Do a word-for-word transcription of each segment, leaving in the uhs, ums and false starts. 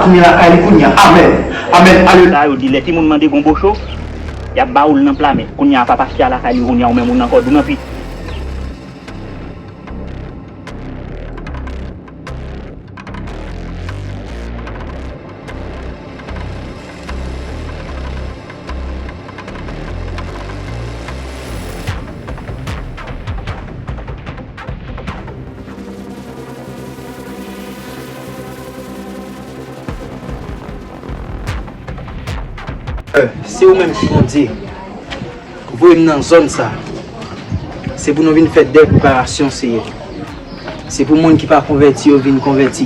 Vini lakay li kounye a. Amèn. Amèn. Alelouya. Sa yo di, lè timoun mande gon bocho, y ap ba ou l nan pla, men kounye a pa pastè a lakay li, kounye a ou menm ou nan kòd ou nan pit. Se ou menm ki Bondye. Voye m nan zòn sa. Se pou nou vin fè de preparasyon, Seyè. Se pou moun ki pa konvèti yo vin konvèti.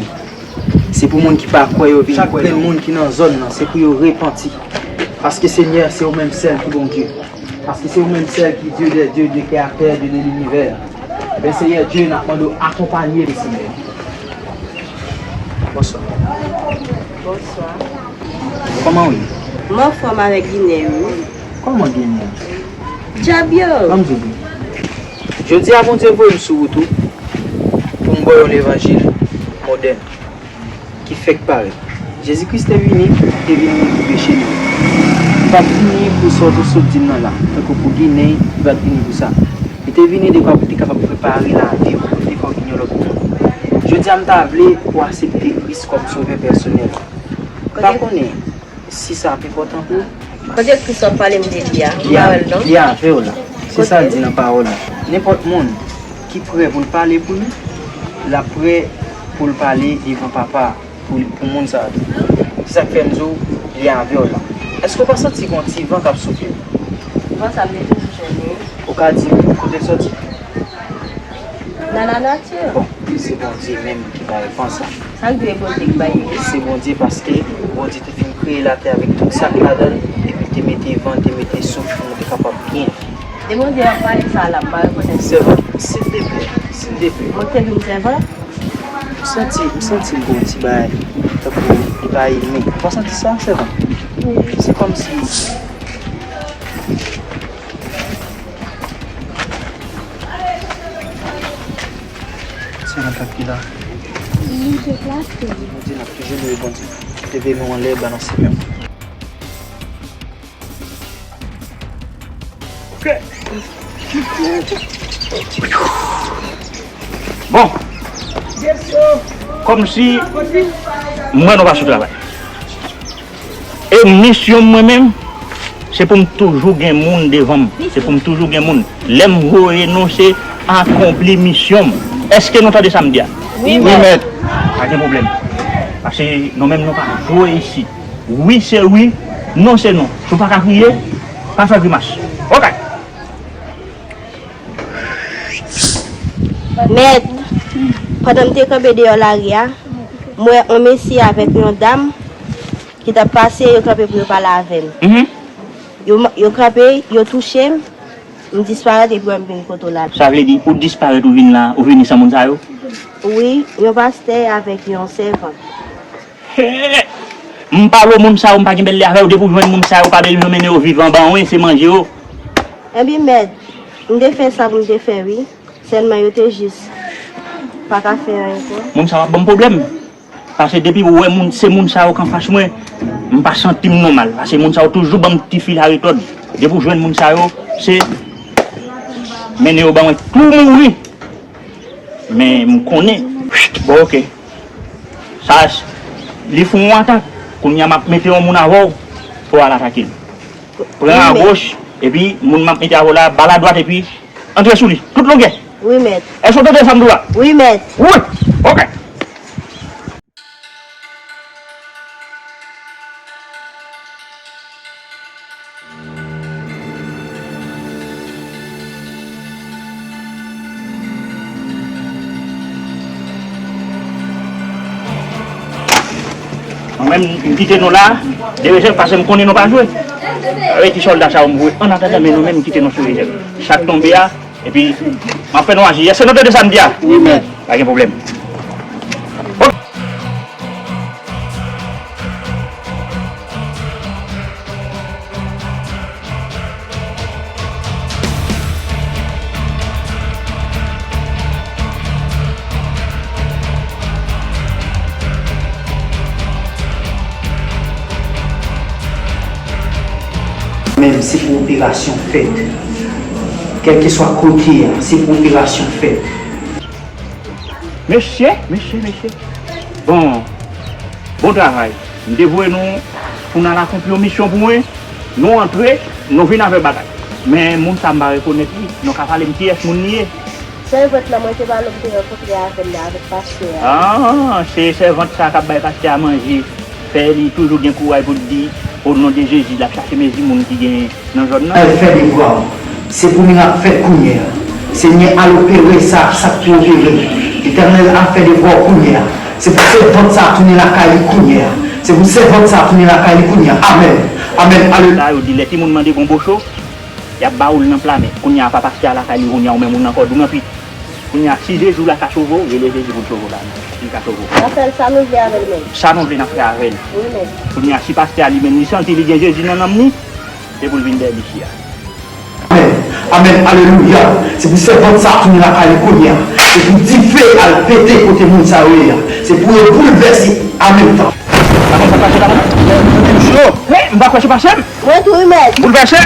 Se pou moun ki pa kwè yo vin kwè. Chak grenn moun ki nan zòn nan, se pou yo repanti. Paske, Senyè, se ou menm sèl ki Bondye. Paske se ou menm sèl ki Dieu des dieux, Dieu créateur de l'univers. Men Senyè Dye, n ap mande w akonpanye nou, Senyè. Bonswa. Bonswa. Kòman w ye? M anfòm avèk Ginen yo. Kòman Ginen? Djab yo! Ban m di w. Jodi a, Bondye voye m sou wout ou pou m ba w yon levanjil modèn ki fèk parèt. Jezi Kris te vini, te vini pou peche nou. Li pa t vini pou sa w te sot di m nan la, tankou pou Ginen, li pa t vini pou sa. Li te vini dekwa pou l te kapab prepare lavi w, dekwa w vin yon lòt moun. Jodi a, m ta vle pou w aksepte Kris kòm Sovè pèsonèl ou. M pa konnen si sa ap enpòtan pou ou. Kote Kris w ap pale m de li a? M pa wè l non. Li avè w la. Se sa l di nan pawòl la. Nenpòt moun ki prè pou l pale pou li, l ap prè pou l pale devan Papa a pou, pou moun sa a tou. Se sa k fè m di w, li avè w la. Èske w pa santi gon ti van k ap soufle? Van sa m te toujou jwenn li. Ou ka di m kote l soti? Nan lanati. Bon, se Bondye menm ki bay van sa. Sa k dwe Bondye ki bay li? Se Bondye, paske Bondye te fin kreye latè avèk tout sa k ladan l, epi l te mete van, te mete souf pou nou te kapab byen viv. Se Bondye w ap pale sa la, m pa rekonèt li. Sèvant, silteplè, silteplè. Ou te vin sèvant? M santi, m santi l gon ti bagay, tankou li pa imen. Ou pa santi sa, sèvant? Se kòmsi Se nan pèp ki la. Bondye n ap toujou louwe Bondye. Leve men w anlè, balanse men w. Bon. Kòmsi m wè nou pa sou travay. E misyon m mwen menm, se pou m toujou gen moun devan m. Se pou m toujou gen moun. Lè m voye nou, se akonpli misyon m. Èske nou tande sa m di a? Wi, mèt. Pa gen pwoblèm. Paske nou menm, nou pa jwe isit. Wi, se wi. Non, se non. Si w pa ka kriye, pa fè grimas. Oke. Mèt, pandan m te kanpe deyò lari a, m wè yon mesye avèk yon dam ki t ap pase, yo kanpe pou yo pale avè m. Mhm. Yo, yo kanpe, yo touche m, m disparèt epi w wè m vin kote w la. Sa vle di, ou disparèt, ou vin la, ou vini san moun sa yo? Wi, yon pastè avèk yon sèvant. He! M pale w, moun sa yo, m pa gen bèl lè avè yo. Depi w jwenn moun sa yo, pa bezwen mennen yo vivan ban mwen, se manje yo. Ebyen, mèt, m te fè sa pou m te fè, wi. Sèlman, yo te jis pa ka fè anyen pou. Moun sa yo ap ban m pwoblèm. Paske depi w wè moun, se moun sa yo k anfas mwen, m pa santi m nòmal. Paske moun sa yo toujou ban m ti fil a retòd. Depi w jwenn moun sa yo, se mennen yo ban mwen tou mouri. Men m konnen. Bon, oke. Sa, li fè yon atak. Kounye a, m ap mete yon moun avè w pou w al atake l. Pran agoch, epi moun m ap mete avè w la, bal adwat, epi antre sou li. Tout longè. Wi, mèt. Èske w tande sa m di w la? Wi, mèt. Wi. Oke. Mwen menm, m kite nou la, de rezèv, paske m konnen nou pa jwe. Avèk ti sòlda sa yo m voye annatandan, men nou menm, m kite nou sou rezèv. Sa k tonbe a, epi, m ap fè nou aji. Èske nou tande sa m di a? Wi, mèt. Pa gen pwoblèm. Menm se pou operasyon fèt. Kèlkeswa kote a, se pou operasyon fèt. Mesye, mesye, mesye. Bon, bon travay. M te voye nou pou n al akonpli yon misyon pou mwen. Nou antre, nou vin avèk bagay. Men moun sa m pa rekonèt li. Nou ka pale m kiyès moun li ye? Sèvant lan mwen te pale m te rankontre avè l la avèk pastè a. Ah, se sèvant sa k ap bay pastè a manje. Fè li toujou gen kouraj pou l di, o non de Jezi, l ap chache mezi moun ki gen nan zòn nan. Al fè devwa w. Se pou mirak fèt kounye a. Senyè, al opere sa, sa k pou opere. Letènèl, al fè devwa w kounye a. Se pou sèvant sa a tounen lakay li kounye a. Se pou sèvant sa a tounen lakay li kounye a. Amèn. Amèn. Alelouya. La, yo di, lè timoun mande gon bocho, y ap ba ou l nan pla men. Kounye a, pa pastè a lakay li, kounye a, ou menm, ou nan kòd ou nan pit. Kounye a, si Jezi w la ka sove w, rele Jezi pou l sove w la menm. Li ka sove w. N ap fè l sa nou vle avè l menm. Sa nou vle, n ap fè avè l. Wi, menm. Kounye a, si pastè a li menm, li santi li gen Jezi nan nanm li, se pou l vin dèyè mesye a. Amèn. Amèn. Alelouya. Se pou sèvant sa a tounen lakay li kounye a. Se pou dife al pete kote moun sa yo ye a. Se pou yo boulvèse an menm tan. Sa konn sa k pase la, mwen? Hey, m pa kwè se pase m. Mwen tou, wi, mèt. Boulvèse.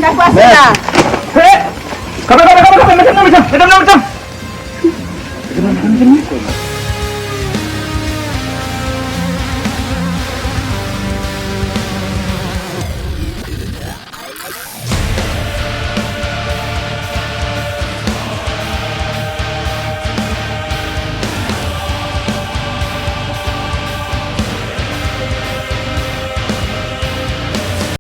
Sa k pase la? Hey! Kanpe, kanpe, kanpe, kanpe, mete m nan mitan, mete m nan